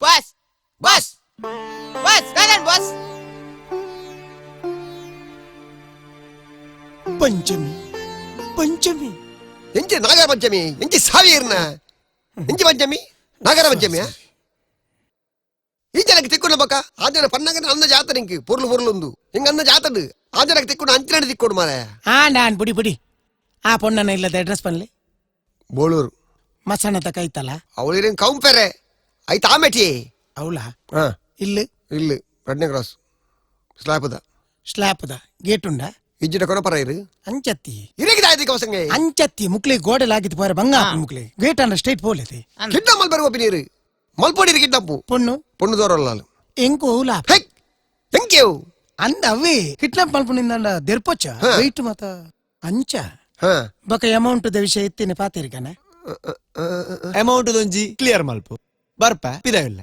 Boss boss boss ದಾದನ್ boss. Panchami Panchami. ಎಂಚಿ ನಾಗರ ಪಂಚಮಿ ಎಂಚಿ ಸಾವಿರ್ನ ಎಂಚಿ ಪಂಚಮಿ ನಾಗರ ಪಂಚಮಿಯಾ? ಈ ಜನಕ್ಕೆ ತಿಕ್ಕೊಂಡು ಬಕ್ಕ ಆ ಜನ ಪನ್ನಗ ಅಂದ ಜಾತ್ರೆ ಇಂಕ್ ಪೊರ್ಲು ಪೊರ್ಲುಂದು ಹಿಂಗ ಅಂದ ಜಾತಡು ಆ ಜನಕ್ಕೆ ತಿಕ್ಕೊಂಡು ಅಂಚಿನಡೆ ತಿಕ್ಕೊಡು ಮಾರಾಯ. ಆ ನಾನ್ ಬುಡಿ ಬುಡಿ. ಆ ಪೊಣ್ಣನ ಇಲ್ಲದ ಅಡ್ರೆಸ್ ಪನ್ಲೆ. ಬೋಳೂರು. ಮಸಣದ ಕೈತಲ. ಅವಳು ಕೌಂಪೆರೆ ಐತ ಆಮೆಟಿ. ಅವಳ? ಹಾ. ಇಲ್ಲು? ಇಲ್ಲ, 2ನೇ ಕ್ರಾಸ್ ಸ್ಲಾಪದ. ಸ್ಲಾಪ್ದ ಗೇಟ್ ಉಂಡ? ಇಜ್ಜಿಡ ಕೊನಪರ ಇರು. ಅಂಚತ್ತಿ. ಇರಗಿದ ಆಯ್ತು ಕವಸಂಗೆ. ಅಂಚತ್ತಿ ಮುಕ್ಲಿ ಗೋಡೆ ಲಾಗಿದ್ ಪೋರೆ ಬಂಗ ಮುಕ್ಲಿ ಗೇಟ್ ಅಂಡ ಸ್ಟ್ರೈಟ್ ಪೋಲೇತಿ. ಕಿಡ್ನಾಪ್ ಮಲ್ಪೆರೆ ಒಪ್ಪಿನೀರು ಮಲ್ಪೋಡಿರು ಕಿಡ್ನಾಪು. ಪೊಣ್ಣು? ಪೊಣ್ಣು ದೋರಲ್ಲ. ಎಂಕು ಓಲ? ಹೆಕ್ ಎಂಕೆವು. ಅಂದ ಅವೇ ಕಿಡ್ನಾಪ್ ಮಲ್ಪುನಿಂದ ದೆರ್ಪೊಚ್ಚ ವೆಯ್ಟ್ ಮಾತ ಅಂಚ. ಹಾ. ಬೊಕ ಅಮೌಂಟ್ ದ ವಿಷಯ ಇತ್ತಿನ ಪಾತಿರಿಕನೆ. Amount ದೊಂಜಿ clear ಮಲ್ಪು ಬರ್ಪ ಪಿದವಿಲ್ಲ.